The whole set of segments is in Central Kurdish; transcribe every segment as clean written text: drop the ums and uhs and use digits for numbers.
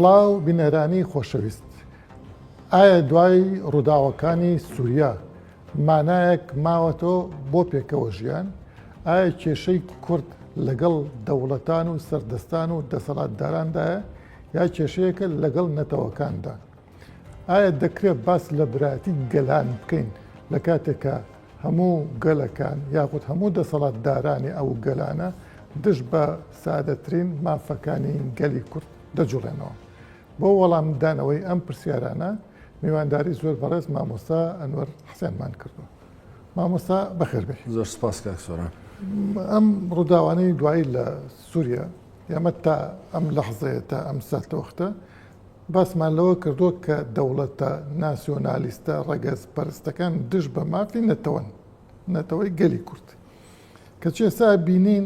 سڵاو بینەرانی خۆشەویست ئایا دوای ڕووداوەکانی سووریا مانایەک ماوەتەوە بۆ پێکەوە ژیان؟ ئایا کێشەی کورد لەگەڵ دەوڵەتان و سەردەستان و دەسەڵاتداراندایە یا کێشەیەکە لەگەڵ نەتەوەکاندا؟ ئایا دەکرێت باس لە برایەتی گەلان بکەین لە کاتێکا هەموو گەلەکان یاخود هەموو دەسەڵاتدارانی ئەو گەلانە دژ بە سادەترین مافەکانی گەلی کورد دەجوڵێنەوە؟ بۆ وەڵامدانەوەی ئەم پرسیارانە میوانداری زۆر بەڕێز مامۆستا ئەنوەر حسێنمان کردووە. مامۆستا بەخێر بێی. زۆر سپاس کاک سۆران. ئەم ڕووداوانەی دوایی لە سووریا ئێمە تا ئەم لەحزەیە تا ئەم ساتەوەختە باسمان لەوە کردووە کە دەوڵەتە ناسیۆنالیستە ڕەگەزپەرستەکان دژ بە مافی نەتەوەن، نەتەوەی گەلی کورد. کەچی ئێستا بینین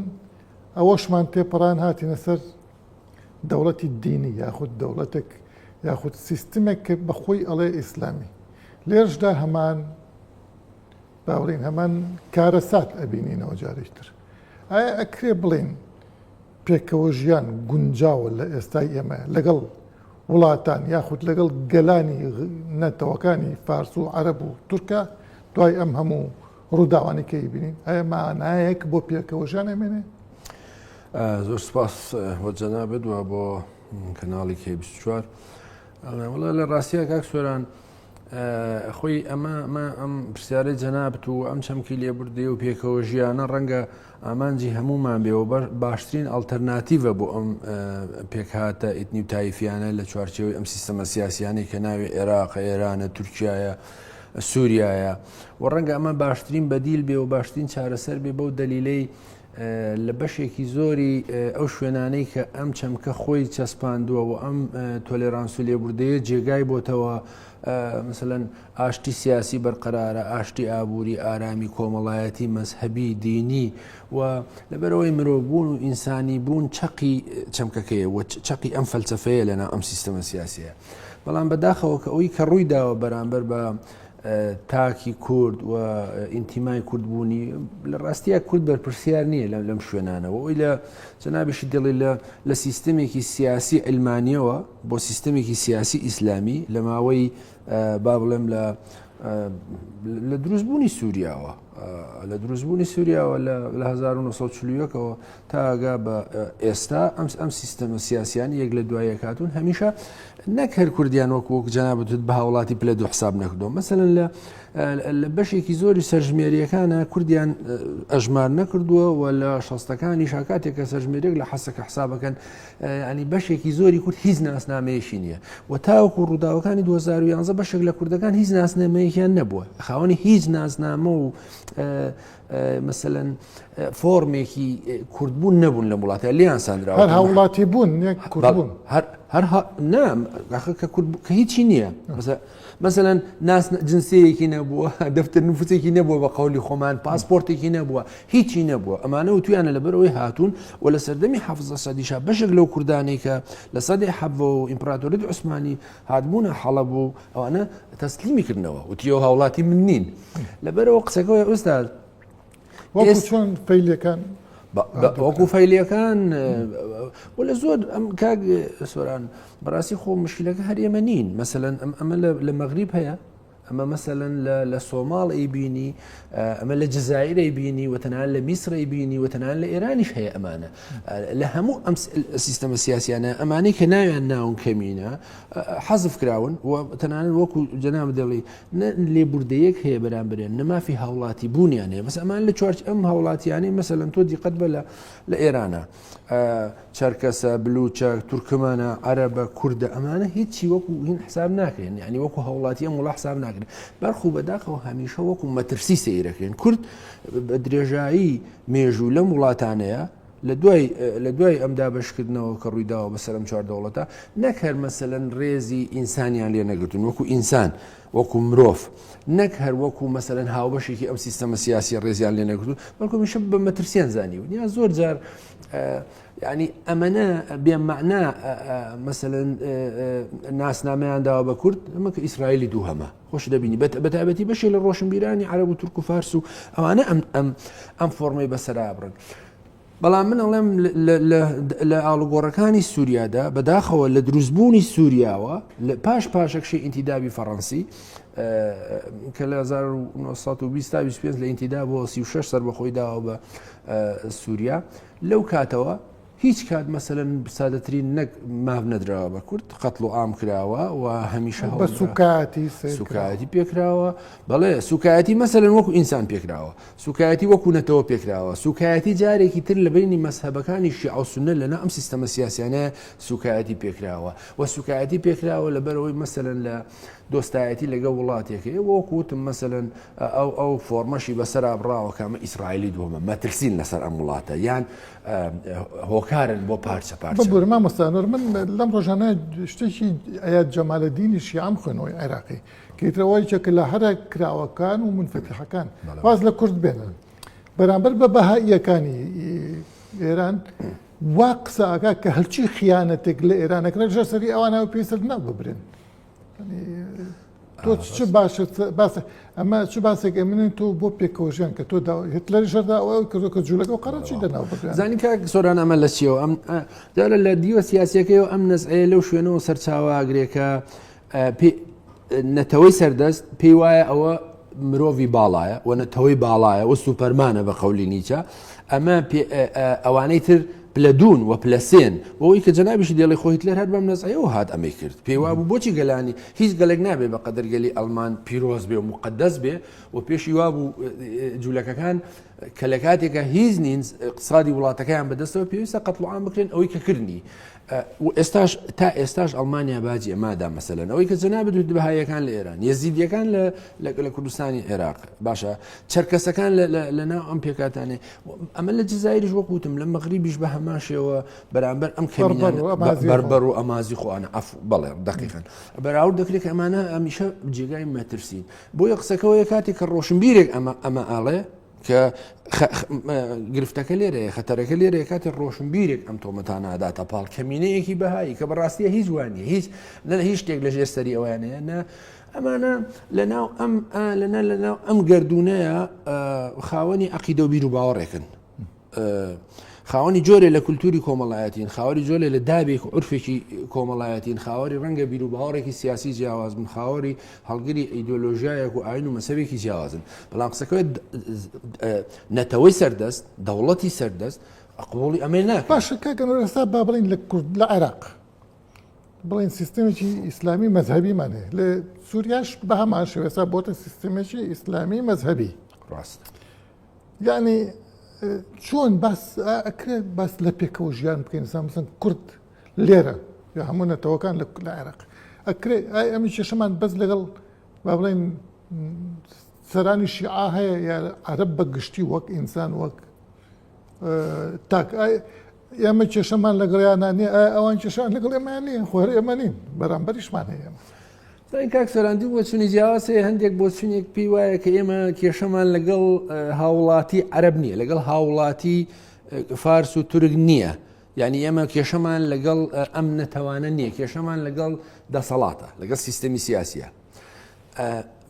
ئەوەشمان تێپەڕان هاتینە سەر دەوڵەتی دینی یاخود دەوڵەتێک یاخود سیستمێک کە بە خۆی ئەڵێ ئیسلامی لێرشدا هەمان با بڵێین هەمان کارەسات ئەبینینەوە جارێکتر ئایا ئەکرێ بڵێین پێکەوە ژیان گونجاوە لە ئێستای ئێمە لەگەڵ وڵاتان یاخود لەگەڵ گەلانی نەتەوەکانی فارس و عەرەب و تورکا دوای ئەم هەموو ڕووداوانی کە ئەیبینین ئایا مانایەک بۆ پێکەوە ژیان ئەمێنێ؟ زۆر سپاس بۆ جەنابت و بۆ کەناڵی کەی 24 وڵا لە ڕاستیە کاک سۆران خۆی ئەمە ئەمە ئەم پرسیارەی جەنابت و ئەم چەمکی لێبوردەی و پێکەوە ژیانە ڕەنگە ئامانجی هەمومان بێ و باشترین ئەڵتەرناتیڤە بۆ ئەم پێکهاتە ئیتنی و تایفیانە لە چوارچێوەی ئەم سیستەمە سیاسیانەی کە ناوی عێراق ئێرانە تورکایە سووریایە و ڕەنگە ئەمە باشترین بەدیل بێ و باشترین چارەسەر بێ بەو دەلیلەی لە بەشێکی زۆری ئەو شوێنانەی کە ئەم چەمکە خۆی چەسپاندووە و ئەم تۆلێرانس و لێبوردەیە جێگای بۆتەوە مثلەن ئاشتی سیاسی بەرقەرارە ئاشتی ئابووری ئارامی کۆمەڵایەتی مەزهەبی دینی و لەبەرەوەی مرۆڤبوون و ئینسانی بوون چەقی چەمکەکەیە و چەقی ئەم فەلسەفەیە لەناو ئەم سیستەمە سیاسیە بەڵام بەداخەوە کە ئەوی کە ڕووی داوە بەرامبەر بە تاکی کورد و ئینتیمای کوردبوونی لە ڕاستیە کورد بەرپرسیار نییە لەم لەم شوێنانەوە ئەوی لە جەنابیشی دڵی لە لە سیستمێکی سیاسی علمانیەوە بۆ سیستمێکی سیاسی ئیسلامی لە ماوەی با بڵێم لە لە دروستبوونی سووریاوە لە دروستبوونی سووریاوە لە 1940ەوە تاگا بە ئێستا ئەم ئەم سیستەمە سیاسیانی یەک لە دوای یەک هاتوون هەمیشە نەک هەر کوردیان وەک وەک جەنابت بە هاوڵاتی پلە دوو حساب نەکردووە مەسەلەن لە لە بەشێکی زۆری سەرژمێریەکانە کوردیان ئەژمار نەکردووە و لە شەستەکانی شاکاتێک کە سەرژمێرێک لە حەسەکە حسابەکەن ینی بەشێکی زۆری کورد هیچ ناسنامەیەکی نییە و تاوەکو ڕووداوەکانی 2011 بەشێک لە کوردەکان هیچ ناسنامەیەکیان نەبووە خاوەنی هیچ ناسنامە و مەسەلەن فۆرمێکی کوردبوون نەبوون لەم وڵاتە لێیان ساندراوە هەر هاوڵاتی بوون نەک کوردبوون هەر هەر نا کە کورد کە هیچی نییە مەسەلەن ناس جنسەیەکی نەبووە دەفتەر نفوسێکی نەبووە بە قەولی خۆمان پاسپۆرتێکی نەبووە هیچی نەبووە ئەمانە و تویانە لەبەرەوەی هاتوون و لە سەردەمی حەفزە سەدیشا بەشێک لەو کوردانەی کە لە سەدەی حەڤە و ئیمپراتۆریەتی عوسمانی هاتبوونە حەڵەب و ئەوانە تەسلیمی کردنەوە وتیەوە هاوڵاتی من نین لەبەرەوە قسەکەەوە ئوستاد وەکو چۆن فەیلیەکان وەکو فەیلیەکان و لە زۆر ئەم کاک سۆران بەڕاستی خۆ مشکلەکە هەر ئێمە نین مەسەلەن ئەم ئەمە لە مەغریب هەیە ئەمە مەسەلەن لە سۆماڵ ئەیبینی ئەمە لە جەزائیر ئەیبینی و تەنانەت لە میسر ئەیبینی و تەنانەت لە ئێرانیش هەیە ئەمانە لە هەموو ئەم سیستەمە سیاسیانە ئەمانەی کە ناویان ناون کەمینە حەزف کراون و تەنانەت وەکو جەناب دەڵی نە لێبوردەیەک هەیە بەرامبەریان نە مافی هاوڵاتی بوونیان هەیە مەسەلەن ئەمان لە چوارچ ئەم هاوڵاتیانەی مەسەلەن تۆ دیقەت بە لە لە ئێرانە چەرکەسە، بلوچە، تورکمانە، عەرەبە، کوردە، ئەمانە هیچی وەکو هین حساب ناکرێن، یعنی وەکو هاوڵاتی ئەم وڵا حساب ناکرێن، بەرخو بەداخەوە هەمیشە وەکو مەترسی سەیرەکرێن. کورد بە درێژایی مێژوو لەم وڵاتانەیە. لە دوای لە دوای ئەم دابەشکردنەوە کە ڕوویداوە بەسەر ئەم چوار دەوڵەتە نەک هەر مەسەلەن ڕێزی ئینسانیان لێ نەگرتون وەکو ئینسان وەکو مرۆڤ نەک هەر وەکو مەسەلەن هاوبەشێکی ئەم سیستەمە سیاسی ڕێزیان لێ نەگرتون بەڵکو میشە بە مەترسیان زانیون یا زۆر جار ینی ئەمەنە بێ مەعنا مەسەلەن ناسنامەیان داوە بە کورد ئەمە کە ئیسرائیلی دووهەمە خۆش دەبینی بەتایبەتی بەشێ لە ڕۆشنبیرانی عەرەب و تورک و فارس و ئەوانە ئەم ئەم ئەم فۆرمەی بەسەرا بڕن. بەڵام من ئەڵێم لە ئاڵوگۆڕەکانی سووریادا بەداخەوە لە دروستبوونی سووریاوە لە پاش پاشەکشەی ئینتیدابی فەڕەنسی کە لە 1920 تا 25 لە ئینتیدابەوە 36 سەربەخۆی داوە بە سووریا لەو کاتەوە هیچ کات مەسەلەن سادەترین نەک ماف نەدراوە بە کورد قەتڵ و عام کراوە و هەمیشە بە سوکایەتی سوکایەتی پێکراوە بەڵێ سوکایەتی مەسەلەن وەکو ئینسان پێکراوە سوکایەتی وەکو نەتەوە پێکراوە سوکایەتی جارێکی تر لە بینی مەزهەبەکانی شیعە و سوننە لەنا ئەم سیستەمە سیاسیانە سوکایەتی پێکراوە و سوکایەتی پێکراوە لەبەرەوەی مەسەلەن لە دۆستایەتی لەگەڵ وڵاتێک هەیە وەکو وتم مەسەلەن ئەو ئەو فۆرمەشی بەسەرا بڕاوە کە ئەمە ئیسرائیلی دووەمە مەترسین لەسەر ئەم وڵاتە یان هۆکارن بۆ پارچە پارچە. ببورە مامۆستا نور من لەم ڕۆژانە شتێکی ئەیاد جەمالەدینی شیعەم خوێنەوەی عێراقی کە ئیتر ئەوە یەکێکە لە هەرە کراوەکان و مونفەتیحەکان واز لە کورد بێنن بەرامبەر بە بەهاییەکانی ئێران وا قسە ئەکا کە هەرچی خیانەتێک لە ئێران ئەکرێت ژێر سەری ئەوانەوە پێویستە ناو ببرێن. تۆ چ باشە باس ئەمە چ باسێک ئەمنن تۆ بۆ پێکەوەژیان کە تۆ هتلەری شەردا ئەوە کردو کە جوولەکە و قەرەچی دەناو ببرێن زانی کاک سۆران ئەمە لە چیەوە ئەم جارە لە دیوە سیاسیەکەیەوە ئەم نەزعەیە لەو شوێنەوە سەرچاوە ئاگرێکە نەتەوەی سەردەست پێی وایە ئەوە مرۆڤی باڵایە و نەتەوەی باڵایە و سوپەرمانە بە قەولی نیچە ئەمە ئەوانەی تر پلە دوون و پلە سێن بۆی کە جەنابیشی دێڵی خۆ هیتلەر هەر بەم نەزعەیەوە هات ئەمەی کرد پێی وابوو بۆچی گەلانی هیچ گەلێک نابێ بە قەدەر گەلی ئەڵمان پیرۆز بێ و مقدس بێ و پێشی وابوو جوولەکەکان کە لە کاتێکە هیچ نین اقتصادی وڵاتەکەیان بەدەستەوە پێویستە قەتڵ عام بکرێن ئەوەی کە کردنی و ئێستاش تا ئێستاش ئەڵمانیا باجی ئەمادا مەسەلەن ئەوەی کە جەنابت وت بەهایەکان لە ئێران یەزیدیەکان لە کوردستانی عێراق باشە چەرکەسەکان لە ناو ئەم پێکاتانێ ئەمە لە جزایریش وەک وتم لە مەغریبیش بە هەمان شێوە بەرامبەر ئەم بەربەر و ئەمازی خۆیانە ئەف بەڵێ دقیقن بەراورد دەکرێت کە ئەمانە ئەمیشە جێگای مەترسین بۆیە قسەکەەوەیە کاتێک کە ڕۆشنبیرێک ئەمە ئەمە ئاڵێ کە گرفتەکە لێرەیە خەتەرەکە لێرەیە کاتێک ڕۆشنبیرێک ئەم تۆمەتانە ئەداتە پاڵ کەمینەیەکی بەهایی کە بەڕاستیە هیچ وانە هیچ نە هیچ شتێک لە ژێر سەری ئەویانەیە نە ئەمانە لەناو ئەم لەنا لەناو ئەم گردونەیە خاوەنی عقیدە و بیر و باوەڕێکن خاوەنی جۆرێ لە کولتوری کۆمەڵایەتین خاوەری جۆرێ لە دابێک و عورفێکی کۆمەڵایەتین خاوەری ڕەنگە بیر و باوەڕێکی سیاسی جیاواز بن خاوەری هەڵگری ئیدۆلۆژیایەک و ئاین و مەسەبێکی جیاوازن بەڵام قسەکەوێت نەتەوەی سەردەست دەوڵەتی سەردەست قبوڵی ئەمەی ناکات باشە کاکە نور ئێستا با بڵێین لە کورد لە عێراق بڵێن سیستمێکی ئیسلامی مەزهەبیمان هەیە لە سووریاش بە هەمان شێوە ئێستا بۆتە سیستمێکی ئیسلامی مەزهەبی ڕاست یعنی چۆن باس ئەکرێت باس لە پێکەوە ژیان بکەین سامسن کورد لێرە یا هەموو نەتەوەکان لە عێراق ئەکرێ ئای ئەمی کێشەمان بەس لەگەڵ با بڵێن سەرانی شیعە هەیە یا عەرەب بە گشتی وەک ئینسان وەک تاک ئێمە کێشەمان لەگەڵیانە نیە ئەوان کێشان لەگەڵ ئێمە نیە خۆر ئێمە نین بەرامبەریشمان هەیە زانین کاک سۆران دوو بۆچونی جیاواز هەیە هەندێک بۆچونێک پێی وایە کە ئێمە کێشەمان لەگەڵ هاوڵاتی عەرەب نییە لەگەڵ هاوڵاتی فارس و تورک نییە یعنی ئێمە کێشەمان لەگەڵ ئەم نەتەوانە نییە کێشەمان لەگەڵ دەسەڵاتە لەگەڵ سیستەمی سیاسیە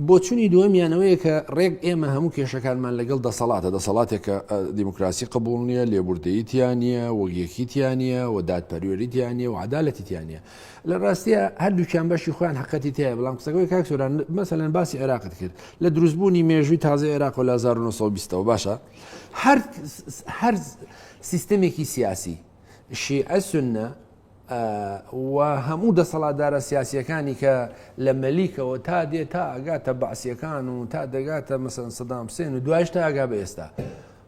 بۆچونی دووەمیان ئەوەیە کە ڕێک ئێمە هەموو کێشەکانمان لەگەڵ دەسەڵاتە، دەسەڵاتێک کە دیموکراسی قبوڵ نییە، لێبوردەیی تیا نییە، وەک یەکی تیا نییە و دادپەروەری تیا نییە و عەدالەتی تیا نییە. لە ڕاستیە هەردووکیان بەشی خۆیان حەقەتی تایە، بەڵام قسەکەی کاک سۆران مەسەلەن باسی عێراقت کرد لە دروستبوونی مێژووی تازەی عێراق لە 1920ەوە باشە هەر هەر سیستەمێکی سیاسی شیعە سوننە و هەموو دەسەڵاتدارە سیاسیەکانی کە لە مەلیکەوە تا دێ تا ئەگاتە بەعسیەکان و تا دەگاتە مەسەن سەدام حسێن و دوایش تا ئەگا بە ئێستا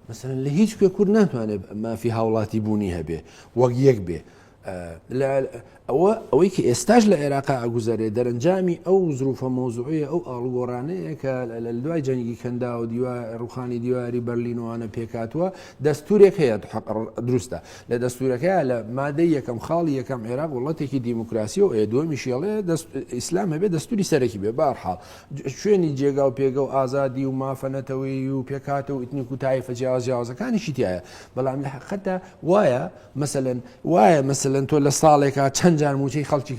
مەسەن لە هیچ کوێ کورد ناتوانێت مافی هاوڵاتی بوونی هەبێ وەک یەک بێ. ئەوە ئەوەی کە ئێستاش لە عێراقا ئەگوزەرێ دەرەنجامی ئەو زروفە مەوزوعیە ئەو ئاڵوگۆڕانەیە کە لە دوای جەنگی کەندا و دیوار ڕوخانی دیواری بەرلینوانە پێکاتوە دەستورێک هەیە دروستە لە دەستورەکەی لە مادەی یەکەم خاڵی یەکەم عێراق وڵاتێکی دیموکراسی و ئێ دووەمیشی ئەڵێ ئیسلام هەبێ دەستوری سەرەکی بێ بارحاڵ شوێنی جێگا و پێگە و ئازادی و مافە نەتەوەیی و پێکهاتە و ئیتنیک و تایفە جیاواز جیاوازەکانیشی تایە بەڵام لە حقیقەتدا وایە مەسەلەن وایە مەسەلەن تۆ لە ساڵێکا چەند جار موچەی خەڵکی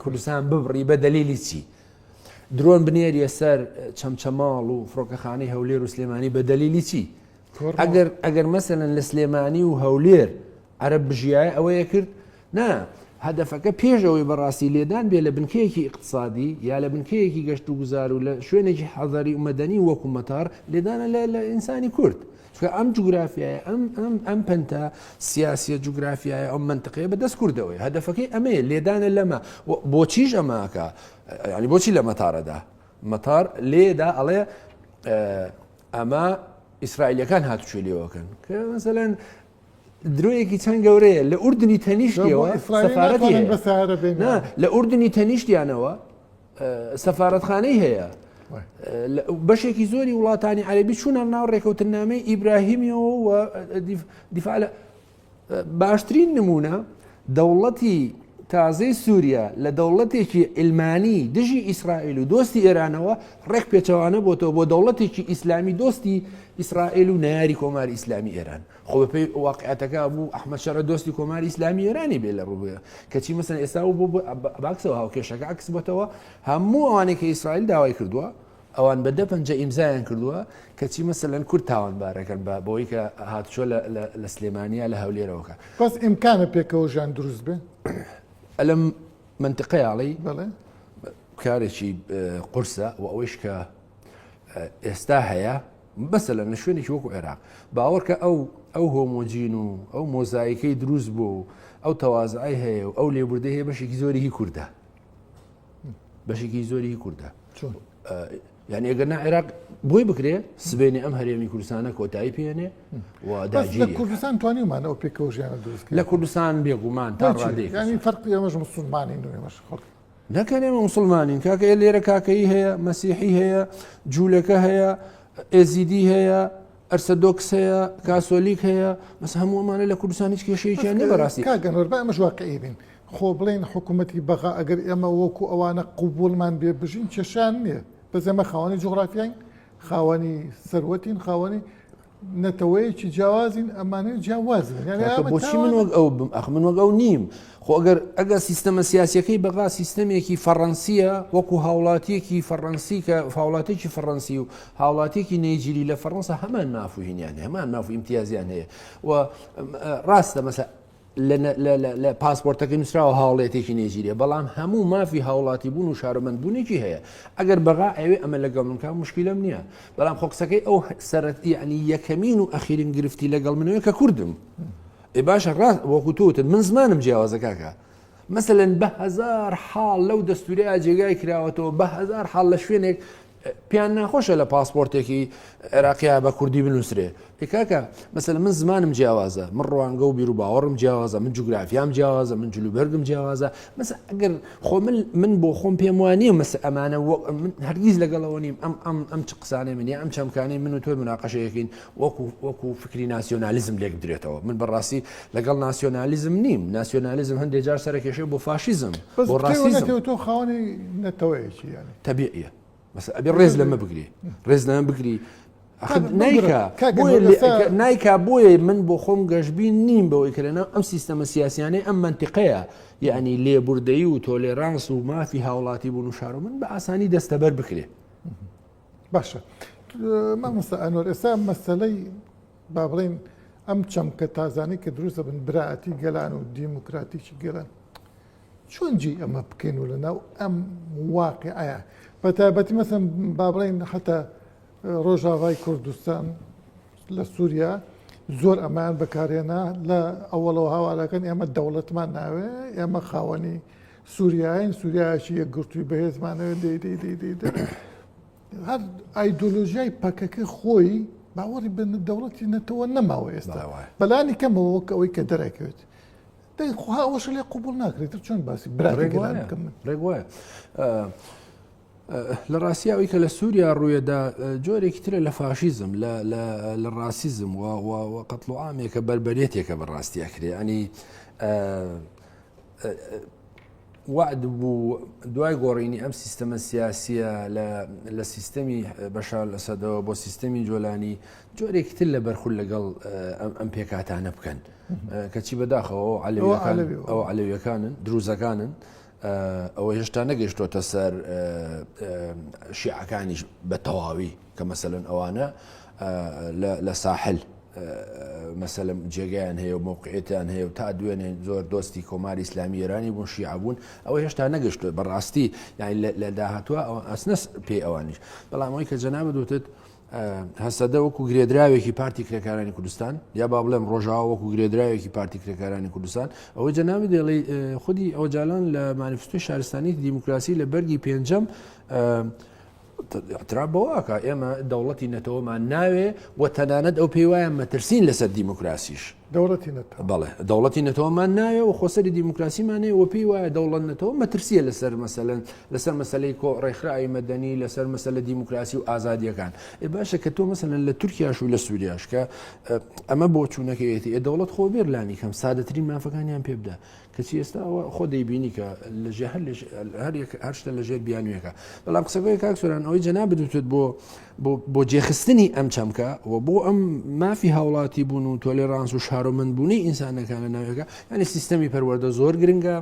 کوردستان ببڕی بە دەلیلی چی؟ درۆن بنێریە سەر چەمچەماڵ و فڕۆکەخانەی هەولێر و سلێمانی بە دەلیلی چی؟ ئەگەر ئەگەر مەسەلەن لە سلێمانی و هەولێر عەرەب بژیایە ئەوەیە کرد نا هەدەفەکە پێش ئەوەی بەڕاستی لێدان بێ لە بنکەیەکی ئیقتسادی یا لە بنکەیەکی گەشت و گوزار و لە شوێنێکی حەزەری و مەدەنی وەکو مەتار لێدانە لە ئینسانی کورد چونکە ئەم جوگرافیایە ئەم ئەم ئەم پنتە سیاسیە جوگرافیایە ئەم منطقەیە بەدەست کوردەوەی هەدەفەکەی ئەمەیە لێدانە لەمە بۆچیش ئەماکە ینی بۆچی لە مەتارەدا مەتار لێدا ئەڵێ ئەمە ئیسرائیلەکان هاتوچۆی لێوەکەن کە مەسەلەن درۆیەکی چەند گەورەیە لە ئوردنی تەنیشتیەوە سەفارەتی لە ئوردنی تەنیشتیانەوە سەفارەتخانەی هەیە بەشێکی زۆری وڵاتانی عەربی چوونە ناو ڕێکەوتنامەی ئیبراهیمیەوە و دیفاع لە باشترین نمونە دەوڵەتی تازەی سووریا لە دەوڵەتێکی علمانی دژی ئیسرائیل و دۆستی ئێرانەوە ڕێک پێچەوانە بۆتەوە بۆ دەوڵەتێکی ئیسلامی دۆستی ئیسرائیل و نەیاری کۆماری ئیسلامی ئێران خۆ بەپێی واقعەتەکە بوو ئەحمەد شەرع دۆستی کۆماری ئیسلامی ئێرانی بێ لە ڕووبێ کەچی مەسەن ئێستا و بۆ باکسەوە هاوکێشەکە عکس بۆتەوە هەموو ئەوانەی کە ئیسرائیل داوای کردووە ئەوان بە دە پەنجە ئیمزایان کردووە کەچی مەسەلەن کورد تاوانبارەکەن بە بۆی کە هاتوچۆ لە سلێمانیا لە هەولێرەوەکە بەس ئیمکانە پێکەوە ژیان دروست بێ ئەلم منتیقەیاڵی کارێکی قورسە و ئەوەیش کە ئێستا هەیە مەسەلەن لە شوێنێکی وەکو عێراق باوەڕکە ئەو ئەو هۆمۆجین و ئەو مۆزایکەی دروست بوو و ئەو تەوازعی هەیە و ئەو لێبوردەی هەیە بەشێکی زۆری هی کوردە بەشێکی زۆری هی کوردە یعنی ئەگەر نا عێراق بۆی بکرێ سبێنێ ئەم هەرێمی کوردستانە کۆتایی پێێنێ و لە کوردستان توانیمان ئەو پێکەوە ژیانە دروست لە کوردستان بێگومان تا ڕادەیەک ینی فەرقی ئێمەش مسلمانین و ئێمەش خەڵک نەکەن ئێمە موسڵمانین کاکە ئێ لێرە کاکەیی هەیە مەسیحی هەیە جوولەکە هەیە ئێزیدی هەیە ئەرسەدۆکس هەیە کاسۆلیک هەیە مەس هەموو ئەمانە لە کوردستان هیچ کێشەیەکیان نییە بەڕاستی کاک ئەنوەر با ئێمەش واقعی بین خۆ بڵێین حکوومەتی بەغا ئەگەر ئێمە وەکو ئەوانە قبوڵمان بێ بژین کێشەیان نییە بەس ئێمە خاوەنی جوغرافیاین خاوەنی سەروەتین خاوەنی نەتەوەیەکی جیاوازین ئەمانەوێت جیاواز بن یعنی کاکە بۆچی من وەک ئەو بم ئەخ من وەک ئەو نیم خۆ ئەگەر ئەگەر سیستەمە سیاسیەکەی بەغا سیستەمێکی فەڕەنسیە وەکو هاوڵاتیەکی فەڕەنسی کە هاوڵاتێکی فەڕەنسی و هاوڵاتیەکی نەیجیری لە فەڕەنسا هەمان ماف و هینیان هەیە هەمان ماف و ئیمتیازیان هەیە و ڕاستە مەسە لە پاسپۆرتەکەی نووسراوە هاوڵێتێکی نێجیریە بەڵام هەموو مافی هاوڵاتی بوون و شارۆمەند بوونێکی هەیە ئەگەر بەغا ئەوێ ئەمە لەگەڵ من کا مشکلم نییە بەڵام خۆ قسەکەی ئەو سەرەت یعنی یەکەمین و ئەخیرین گرفتی لەگەڵ منەوە کە کوردم ئێ باشە ڕاست وەکو تۆ وتت من زمانم جیاوازە کاکە مەسەلەن بە هەزار حاڵ لەو دەستورەیە جێگای کراوەتەوە بە هەزار حاڵ لە شوێنێک پێیان ناخۆشە لە پاسپۆرتێکی عێراقیا بە کوردی بنووسرێ کاکە مەسەلەن من زمانم جیاوازە من ڕوانگە و بیر و باوەڕم جیاوازە من جوگرافیام جیاوازە من جلوبەرگم جیاوازە مەسە ئەگەر خۆ من من بۆ خۆم پێم وانە مەس ئەمانە من هەرگیز لەگەڵەوە نیم ئەم ئەم ئەم چ قسانەی من یا ئەم چەمکانەی من و تۆ مناقەشەیەکین وەکو وەکو فکری ناسیۆنالیزم لێک بدرێتەوە من بەڕاستی لەگەڵ ناسیۆنالیزم نیم ناسیۆنالیزم هەندێک جار سەرکێشێ بۆ فاشیزم بۆ ڕاستیزم تۆ خاوەنی نەتەوەیەکی یانی تەبیعیە بەس ئەبێ ڕێز لەمە بگری ڕێز لەمە بگری نایکا نایکا بۆیە من بۆ خۆم گەشببین نیم بەوەی کە لەناو ئەم سیستەمە سیاسیانەی ئەم منتیقەیە یعنی لێبوردەیی و تۆلێرانس و مافی هاوڵاتی بوون و شارۆ من بە ئاسانی دەستەبەر بکرێ باشە مامۆستا ئەنوەر ئێستا مەسەلەی با بڵێین ئەم چەمکە تازانەی کە دروست دەبن برایەتی گەلان و دیموکراتیکی گەلان چۆن جێی ئەمە بکەین و لەناو ئەم واقعەیە بە تایبەتی مەسەن با بڵێین حتا ڕۆژاوای کوردستان لە سووریا زۆر ئەمان بەکارێنا لە ئەوەڵەوە هاوارەکەن ئێمە دەوڵەتمان ناوێ ئێمە خاوەنی سووریاین سووریایەکی یەکگرتووی بەهێزمانەوێ دەی دەی دەی دەی دەی هەر ئایدۆلۆژیای پەکەکە خۆی باوەڕی بە دەوڵەتی نەتەوە نەماوە ئێستا بەلانی کەمەوە وەک ئەوەی کە دەرەکەوێت. دەی خۆ ئەوەش لێ قوبول ناکرێت تر چۆن باسی براتی گەلان بکەم من ڕێک وایە لە ڕاستیا ئەوی کە لە سووریا ڕوویەدا جۆرێکی ترە لە فاشیزم لە ڕاسیزم و قەتڵ و عامێکە بەربەرێتێکە بە ڕاستی ئەکرێ ئەنی وەعد بوو دوای گۆڕینی ئەم سیستەمە سیاسیە لە سیستەمی بەشار ئەسەدەوە بۆ سیستەمی جۆلانی جۆرێکی تر لە بەرخورد لەگەڵ ئەم پێکهاتانە بکەن کەچی بەداخەوە ئەو عەلەویەکانن دروزەکانن ئەوە هێشتا نەگەشتۆتە سەر شیعەکانیش بە تەواوی کە مەسەلەن ئەوانە لە ساحل مەسەلەن جێگایان هەیە و مەوقعیەتیان هەیە و تا دوێنێ زۆر دۆستی کۆماری ئیسلامی ئێرانی بوون شیعە بوون ئەوە هێشتا نەگەشتووە بەڕاستی یانی لە داهاتوە ئەوە ئەسنەس پێی ئەوانیش بەڵام ئەوەی کە جەنابت وتت هەسەدە وەکو گرێدراوێکی پارتی کرێکارانی کوردستان یا با بڵێم ڕۆژاوا وەکو گرێدراوێکی پارتی کرێکارانی کوردستان ئەوەی جەنابی دێڵی خودی ئۆجالان لە مانیفستۆی شارستانی دیموکراسی لە بەرگی پێنجەم اعتراف بەوە ئەکا ئێمە دەوڵەتی نەتەوەمان ناوێ و تەنانەت ئەو پێی وایە مەترسین لەسەر دیموکراسیش. دەوڵەتی نەتەوە. بەڵێ دەوڵەتی نەتەوەمان ناوێ و خۆسەری دیموکراسیمان هەیە و پێی وایە دەوڵەت نەتەوە مەترسیە لەسەر مەسەلەن لەسەر مەسەلەی کۆ ڕێکخراوی مەدەنی لەسەر مەسەلە دیموکراسی و ئازادیەکان. ئێ باشە کە تۆ مەسەلەن لە تورکیاش و لە سوریاش کە ئەمە بۆچوونەکەیەتی ئێ دەوڵەت خۆ بێر لانی کەم سادەترین مافەکانیان پێ بدە. کەچی ئێستا ئەوە خۆ دەیبینی کە لەژێ هەر هەر هەر شتە لەژێر بیانوویەکە بەڵام قسەکەی کاک سۆران ئەوەی جەنابت وتت بۆ بۆ جێخستنی ئەم چەمکە و بۆ ئەم مافی هاوڵاتی بوون و تۆلێرانس و شارۆمەندبوونی ئینسانەکان لە ناوێکە یعنی سیستەمی پەروەردە زۆر گرنگە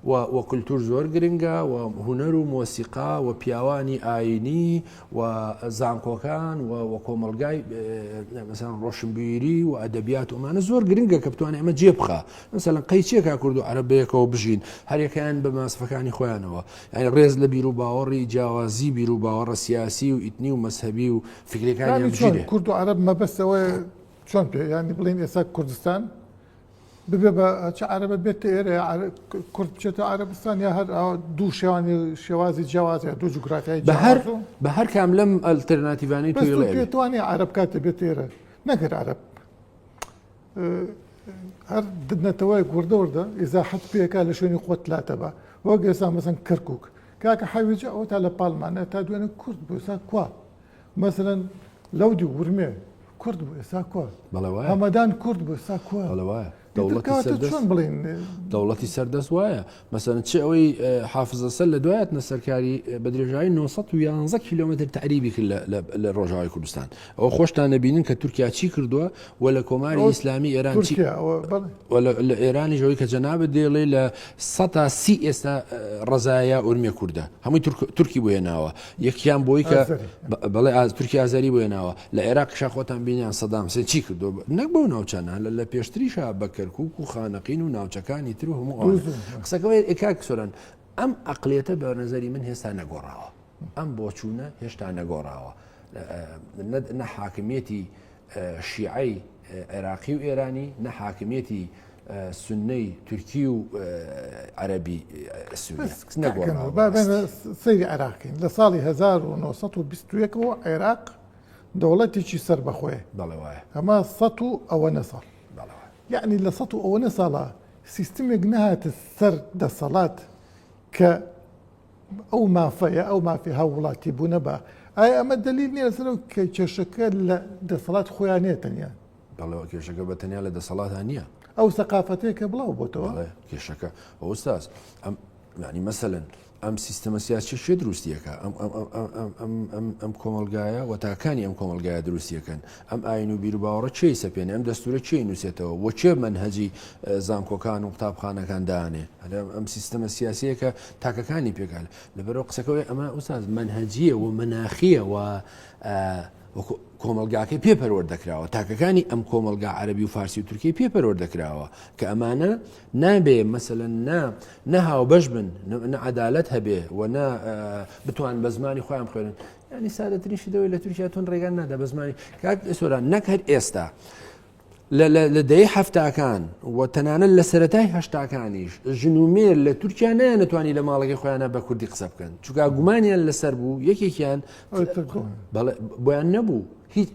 و کولتور زۆر گرنگە و هونەر و مۆسیقا و پیاوانی ئاینی و زانکۆکان و و کۆمەڵگای مەسەلەن ڕۆشنبیری و ئەدەبیات و ئەمانە زۆر گرنگە کە بتوانێت ئەمە جێ بخا مەسەلەن قەی چیەکا کورد و عەرەب بەیەکەوە بژین هەریەکەیان بە ماسفەکانی خۆیانەوە یعنی ڕێز لە بیر و باوەڕی جیاوازی بیر و باوەڕە سیاسی و ئیتنی و مەزهەبی و فکرەکانیان یانی چۆن بگیرێ. کورد و عەرەب مەبەستەوە چۆن پێ یانی بڵێن ئێستا کوردستان ببێ بە چ عەرەبە بێتە ئێرە یا کورد بچێتە عەرەبستان یا هەر دوو شێوانی شێوازی جیاواز یا دوو جوگرافیای بە هەر بە هەر کام لەم ئەلتەرناتیڤانەی تۆ پێتوانێ عەرەب کاتێ بێتە ئێرە نەگەر عەرەب هەر نەتەوەیەک وردە وردە ئیزاحەت پێکا لە شوێنی خۆت لاتە بە وەک ئێستا مەسەن کەرکک کاکە حەویجە ئەوە تا لە پاڵمانە تا دوێنێ کورد بوو ئێستا کوا مەسەلەن لەو دیو ورمێ کورد بوو ئێستا کوا؟ بەڵێ وایە. هەمەدان کورد بوو ئێستا کوا؟ بەڵێ وایە. ئیتر دەوڵەتی کەواتە سەردەست چۆن بڵێین دەوڵەتی سەردەست وایە مەسەلەن چ ئەوەی حافز ئەسەد لە دوای هاتنە سەرکاری بە درێژایی 911 کیلۆمەتر تەعریبی کرد لە لە ڕۆژاوای کوردستان ئەوە خۆشتان دەبینن کە تورکیا چی کردووە و لە کۆماری ئەوە ئیسلامی ئێران چی تورکیا ئەوە بەڵێ و لە ئێرانیش ئەوەی کە جەنابت دەیڵێ لە سەتا سی ئێستا ڕەزایە ئورمیە کوردە هەمووی تورکی بۆ هێناوە یەکیان بۆی کە بەڵێ تورکی ئازەری بۆ هێناوە لە عێراقیشا خۆتان بینیان سەدام حسێن چی کردو نەک بەو ناوچانە لە پێشتریشا بە کەرکوک و خانەقین و ناوچەکانی تر و هەموو ئەوانە قسەکەوەی کاک سۆران ئەم عەقڵیەتە بە نەزەری من هێستا نەگۆڕاوە ئەم بۆچوونە هێشتا نەگۆڕاوە نە حاکمیەتی شیعەی عێراقی و ئێرانی، نە حاکمیەتی سوننەی تورکی و عەرەبی سووریا نەگۆڕاوە. با بێنە سەیری عێراق کەین. لە ساڵی 1921 ەوە عێراق دەوڵەتێکی سەربەخۆیە. بەڵێ وایە. ئەمە سەد و ئەوەنە ساڵ. بەڵێ وایە. یەعنی لە سەد و ئەوەنە ساڵا سیستمێک نەهاتە سەر دەسەڵات کە ئەو مافە یا ئەو مافی هاووڵاتی بوونە بە ئایا ئەمە دەلیل نییە لەسەر ئەو کە کێشەکە لە دەسەڵات خۆیان نییە تەنیا؟ بەڵێ کێشەکە بە تەنیا لە دەسەڵاتا نییە. ئەو سەقافەتەیە کە بڵاو بۆتەوە. بەڵێ کێشەکە ئوستاز ئەم یعنی مەسەلەن ئەم سیستەمە سیاسی شێ دروستیەکە ئەم ئەم ئەم ئەم ئەم ئەم ئەم ئەم کۆمەڵگایە و تاکانی ئەم کۆمەڵگایە دروستیەکەن ئەم ئاین و بیروباوەڕە کێی سەپێنێ ئەم دەستورە کێی نووسێتەوە و کێ مەنهەجی زانکۆکان و قوتابخانەکان دانێ ئەم سیستەمە سیاسیە کە تاکەکانی پێکال لەبەرەوە قسەکەەوەی ئەمە ئوستاز مەنهەجیە و مەناخیە و کۆمەلگاکەی پێ پەروەردەکراوە تاکەکانی ئەم کۆمەلگا عەربی و فارسی و تورکی پێ پەروەردەکراوە کە ئەمانە نابێ مەسەلەن نا نە هاوبەش بن نە عەدالەت هەبێ و نە بتوان بە زمانی خۆیان بخوێنن ینی سادەترین شتەوەی لە تورکیا تون ڕێگان نادا بە زمانی کاک سۆران نەک هەر ئێستا لە دەیەی حەفتاکان و تەنانەت لە سەرەتای هەشتاکانیش ژن و مێر لە تورکیا نەیانەتوانی لە ماڵەکەی خۆیانە بە کوردی قسە بکەن چونکە گومانیان لەسەر بوو یەکێکیان بۆیان نەبوو هیچ.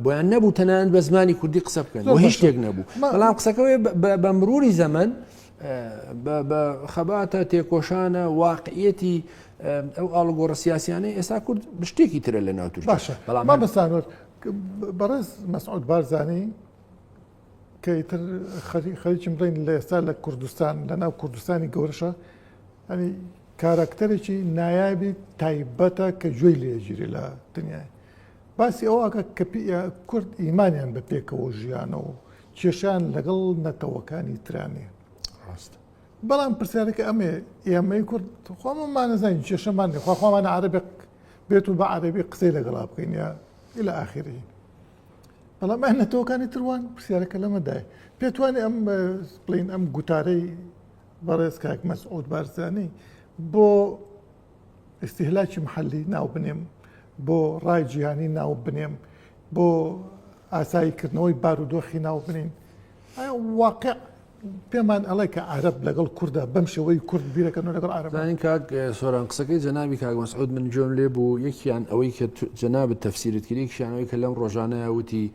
بۆیان نەبوو تەنانەت بە زمانی کوردی قسە بکەن و هیچ شتێک نەبوو، بەڵام قسەکەوەی بە مروری زەمەن بە خەباتە تێکۆشانە واقعیەتی ئەو ئاڵوگۆڕە سیاسیانەی ئێستا کورد شتێکی ترە لە ناو تورکیا. باشە بەڵام مامۆستا ئەنوەر، بەڕێز مەسعود بارزانی کە ئیتر خەریکیم بڵێین لە ئێستا لە کوردستان لە ناو کوردستانی گەورەشە ئەنی کاراکتەرێکی نایابی تایبەتە کە گوێی لێگیرێ لە دنیای باسی ئەوە ئەکا کە کورد ئیمانیان بە پێکەوە ژیانە و کێشیان لەگەڵ نەتەوەکانی ترا نییە. ڕاستە. بەڵام پرسیارەکە ئەمەیە ئێمەی کورد خۆمانمان نەزانین کێشەمان نییە خوا خوامان عەرەبێک بێت و بە عەرەبی قسەی لەگەڵا بکەین یا إلى آخره. بەڵام ئەه نەتەوەکانی تر وان پرسیارەکە لەمەدایە پێت وانێ ئەم بڵین ئەم گوتارەی بەڕێز کاک مەسعود بارزانی بۆ ئیستیهلاکی محەلی ناو بنێم، بۆ ڕای جیهانی ناو بنێم، بۆ ئاسایی کردنەوەی بارودۆخی ناو بنین. ئایا واقع پێمان ئەڵێ کە عەرەب لەگەڵ کووردا بەم شێوەی کورد بیرەکەن و لەگەڵ عەرەب؟ زانین کاک سۆران قسەکەی جەنابی کاک مەسعود من گوێم لێ بوو یەکیان ئەوەی کە جەنابت تەفسیرت کرد یەکیان ئەوەی کە لەم ڕۆژانەیە وتی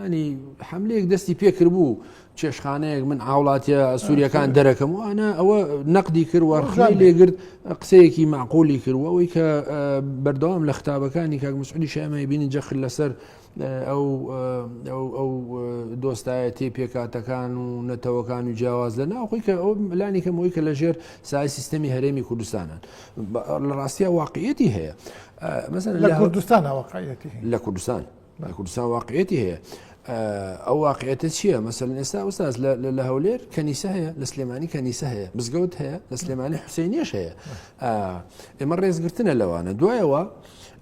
ینی حملەیەک دەستی پێکردبوو چێشخانەیەک من هاوڵاتیە سووریەکان دەرەکەم و ئەنا ئەوە نەقدی کرد و ڕخنەی لێگرت قسەیەکی معقولی کرد و ئەوەی کە بەردەوام لە ختابەکانی کاک مسعودی شەمای بینی جەخت لەسەر ئەو ئەو دۆستایەتی پێکاتەکان و نەتەوەکان و جیاواز لە ناوخۆی کە ئەو لانی کەمەوەی کە لەژێر سای سیستەمی هەرێمی کوردستانن لە ڕاستیە واقعەتی هەیە مەسەلەن لە کوردستان واقعەتی لە کوردستان لە کوردستان واقعەتی هەیە ئەو واقعەتە چییە مەسەلەن ئێستا ئوستاز لە هەولێر کەنیسە هەیە لە سلێمانی کەنیسە هەیە مزگەوت هەیە لە سلێمانی حوسێنیش هەیە ئێمە ڕێزگرتنە لەوانە دوایەوە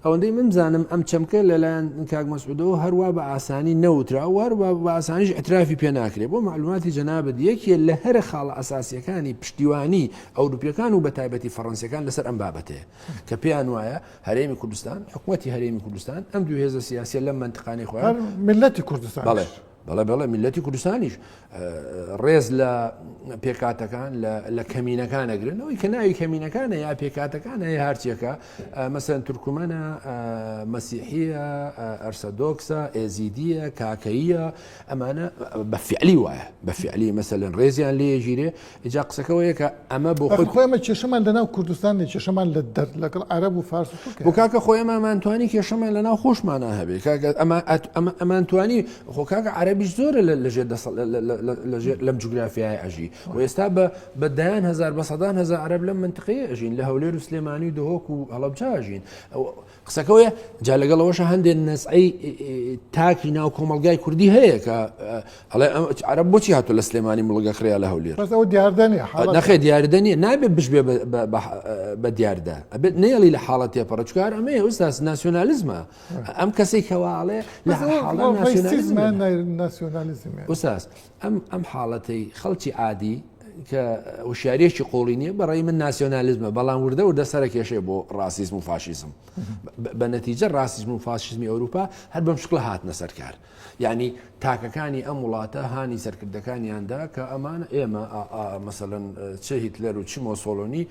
ئەوەندەی من بزانم ئەم چەمکە لەلایەن کاک مەسعودەوە هەروە بە ئاسانی نەوترا و هەروە بە ئاسانیش اعترافی پێ ناکرێ بۆ معلوماتی جەنابت یەکێ لە هەرە خاڵە ئەساسیەکانی پشتیوانی ئەوروپیەکان و بە تایبەتی فەڕەنسیەکان لەسەر ئەم بابەتەیە کە پێیان وایە هەرێمی کوردستان حکوومەتی هەرێمی کوردستان ئەم دوو هێزە سیاسیە لەم منتقانی خۆیان میللەتی کوردستان بەڵێ بەڵێ بەڵێ میللەتی کوردستانیش ڕێز لە پێکاتەکان لە کەمینەکان ئەگرن ئەوەی کە ناوی کەمینەکانە یا پێکاتەکانە یا هەرچیەکە مەسەن تورکمەنە مەسیحیە ئەرسەدۆکسە ئێزیدیە کاکەییە ئەمانە بە فعلی وایە بە فعلی مەسەلەن ڕێزیان لێگیرێ ئیجا قسەکەەوەیە کە ئەمە بۆ خۆی خۆی ئەمە کێشەمان لەناو کوردستان نیە کێشەمان لە دەر لەگەڵ عەرەب و فارس و تورک بۆ کاکە خۆ ئێمەمانتوانی کێشەمان لەناو خۆشمانە هەبێ کاکە ئەمە ئەمە ئەمانتوانی خۆ کاکە عەرەبیش زۆرە لە ژێر دەسەڵ لە ژێر لەم جوگرافیای ئەژی و ئێستا بە بە دەیان هەزار بە سەدان هەزار عەرەب لەم منتقەیە ئەژین لە هەولێر و سلێمانی و دهۆک و هەڵەبجە ئەژین قسەکەوەیە جا لەگەڵ ئەوەشە هەندێک نەزعەی تاکی ناو کۆمەڵگای کوردی هەیە کە ئەڵێ عەرەب بۆچی هاتوو لە سلێمانی مڵگە خریا لە هەولێر بەس ئەو دیاردە نیە نەخێ دیاردە نیە نابێت بشبێ بە دیاردە ئەبێت نەیەڵی لە حاڵەت تێپەڕە چکار ئەمەیە ئوستاز ناسیۆنالیزمە ئەم کەسێک کەواڵێ لە ناسیۆنالیزم ئوستاز ئەم ئەم حاڵەتەی خەڵکی عادی کە هوشیاریەکی قوڵی نییە بەڕێی من ناسیۆنالیزمە بەڵام وردە وردە سەرە کێشەیە بۆ ڕاسیزم و فاشیزم بە نەتیجە ڕاسیزم و فاشیزمی ئەوروپا هەر بەم شکلە هاتنە سەرکار یعنی تاکەکانی ئەم وڵاتە هانی سەرکردەکانیاندا کە ئەمان ئێمە مەسەلەن چ هیتلەر و چ مۆسۆلۆنی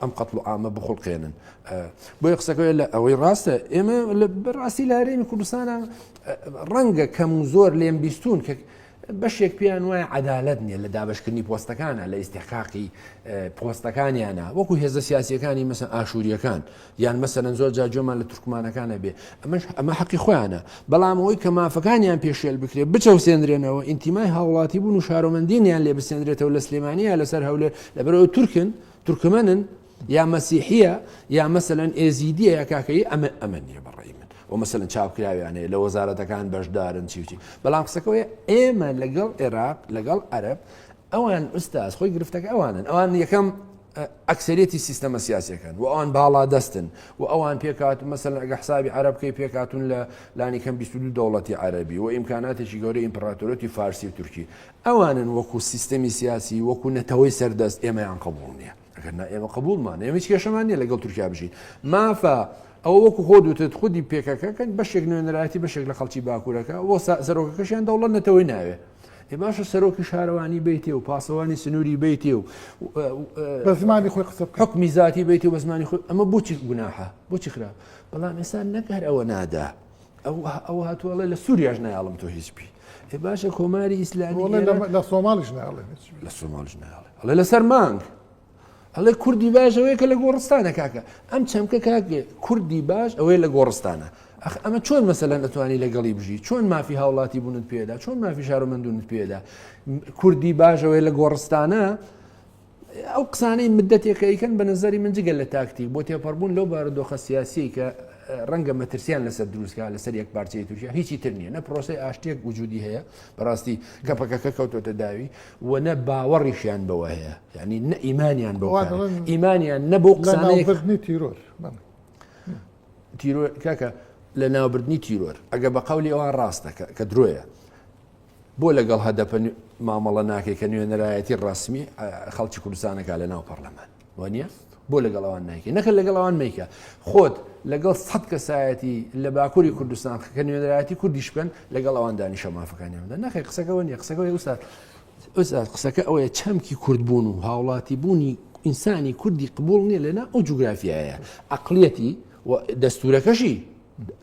ئەم قەتڵ و عامە بخڵقێنن بۆیە قسەکە لە ئەوەی ڕاستە ئێمە بەڕاستی لە هەرێمی کوردستانە ڕەنگە کەم و زۆر لێم بیستون کە بەشێک پێیان وایە عەدالەت نییە لە دابەشکردنی پۆستەکانە لە ئیستحقاقی پۆستەکانیانە وەکو هێزە سیاسیەکانی مەسەن ئاشووریەکان یان مەسەلەن زۆر جار گوێمان لە تورکمانەکانە بێ ئەمەش ئەمە حەقی خۆیانە بەڵام ئەوەی کە مافەکانیان پێشێل بکرێ بچەوسێندرێنەوە ئینتیمای هاوڵاتی بوون و شارۆمەندینیان لێ بسێندرێتەوە لە سلێمانیە لەسەر هەولێر لەبەرەوە تورکن تورکمەنن یا مەسیحیە یا مەسەلەن ئێزیدیە یا کاکەیی ئەمە ئەمە نییە بەڕێی من و مەسەلەن چاپکراویان هەیە لە وەزارەتەکان بەشدارن چی و چی بەڵام قسەکەوەیە ئێمە لەگەڵ عێراق لەگەڵ عەرەب ئەوان ئوستاز خۆی گرفتەکە ئەوانن ئەوان یەکەم ئەکسەرێتی سیستەمە سیاسەکان و ئەوان باڵا دەستن و ئەوان پێکات مەسەن ئەگە حسابی عەرەب بکەی پێکاتون لە لانی کەم 22 دەوڵەتی عەربی و ئیمکاناتێکی گەورەی ئیمپراتۆرەتی فارسی و تورکی ئەوانن وەکو سیستەمی سیاسی وەکو نەتەوەی سەردەست ئێمەیان قبوڵ نییە ئەگەر نا ئێمە قبوڵمان ئێمە هیچ کێشەمان نییە لەگەڵ تورکیا بژین مافە ئەوە وەکو خۆ دوتت خودی پێکەکەکەن بەشێک نوێنەرایەتی بەشێک لە خەڵکی باکوورەکە بۆ سەرۆکەکەشیان دەوڵەت نەتەوەی ناوێ ئێ باشە سەرۆکی شارەوانی بیتێ و پاسەوانی سنووری بیتێ و بە زمانی خۆی قسە حکمی زاتی بیتێ و بە زمانی خۆی ئەمە بۆچی گوناحە بۆچی خراپ بەڵام ئێستا نەک هەر ئەوە نادا. ئەو هاتووە ئەڵێ لە سووریاش نایاڵم تۆ هیچ بی. ئێ باشە کۆماری ئیسلامی لە سۆماڵیش نایاڵێ هیچ لە سۆماڵیش نایاڵێ ئەڵێ لەسەر مانگ ئەڵێ کوردی باش ئەوەیە کە لە گۆڕستانە کاکە ئەم چەمکە کاکە کوردی باش ئەوەیە لە گۆڕستانە ئەخ ئەمە چۆن مەسەلەن ئەتوانی لەگەڵی بژی چۆن مافی هاوڵاتی بوونت پێدا چۆن مافی شارۆمەندونت پێدا کوردی باش ئەوەیە لە گۆڕستانە ئەو قسانەی مدەتێکە ئەیکەن بە نەزەری من جگە لە تاکتیک بۆ تێپەڕبوون لەو بارودۆخە سیاسیەی کە ڕەنگە مەترسیان لەسەر دروستکە لەسەر یەک پارچەی تورکیا هیچی تر نییە نە پرۆسەی ئاشتێک وجودی هەیە بەڕاستی کە پەکەکە کەوتۆتە داوی و نە باوەڕیشیان بەوە هەیە یعنی نە ئیمانیان بۆ ئیمانیان نە بۆ قسانەیەکردنی تیرۆر تیرۆر کاکە لە ناوبردنی تیرۆر ئەگە بە قولی ئەوان ڕاستە کە درۆیە بۆ لەگەڵ هەدەپە مامەڵە ناکەی کە نوێنەرایەتی ڕەسمی خەڵکی کوردستانەکە لە ناو پەرلەمان وانە بۆ لەگەڵ ئەوان نایکەی نەکە لەگەڵ ئەوان میکە خۆت لەگەڵ سەد کەسایەتی لە باکووری کوردستان کە نوێنەرایەتی کوردیش بکەن لەگەڵ ئەوان دانیشە مافەکانیان بدە نەخێ قسەکەەوە نیە قسەکەەوەی ئوستاد ئوستاد قسەکە ئەوەیە چەمکی کوردبوون و هاوڵاتی بوونی ئینسانی کوردی قبول نییە لەنا ئەو جوگرافیایە عقلیەتی و دەستورەکەشی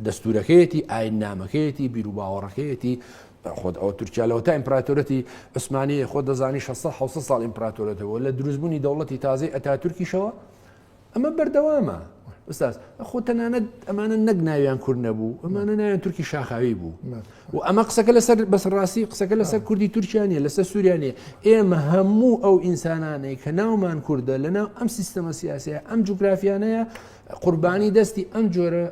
دەستورەکەیەتی، ئایننامەکەیەتی، بیروباوەڕەکەیەتی، خۆت ئەوە تورکیا لەوەتا ئیمپراتۆرەتی عوسمانیە خۆت دەزانی 600 700 ساڵ ئیمپراتۆرەت هەبووە لە دروستبوونی دەوڵەتی تازەی ئەتاتورکیشەوە ئەمە بەردەوامە ئوستاز خۆ تەنانەت ئەمانە نەک ناویان کورد نەبوو ئەمانە ناویان تورکی شاخاوی بوو و ئەمە قسەکە لەسەر بەس ڕاستی قسەکە لەسەر کوردی تورکیا نیە لەسەر سووریا نیە ئێمە هەموو ئەو ئینسانانەی کە ناومان کوردە لەناو ئەم سیستەمە سیاسەیە ئەم جوگرافیانەیە قوربانی دەستی ئەم جۆرە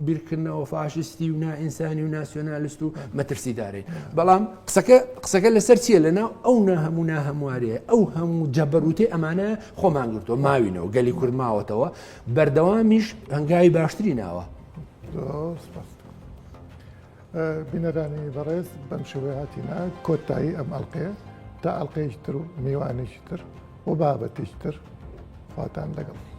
بیرکردنەوە فاشستی و نائینسانی و ناسیۆنالست و مەترسیدارین بەڵام قسەکە قسەکە لەسەر چییە لەناو ئەو ناهەموو ناهەموارەیە ئەو هەموو جەبەروتی ئەمانە خۆمان گرتووە ماوینەوە گەلی کورد ماوەتەوە بەردەوامیش هەنگاوی باشتری ناوە. بینەرانی بەڕێز بەم شێوەیە هاتینە کۆتایی ئەم ئەڵلقەیە تا ئەڵلقەیەکی تر و میوانێکی تر و بابەتێکی تر خواتان لەگەڵ.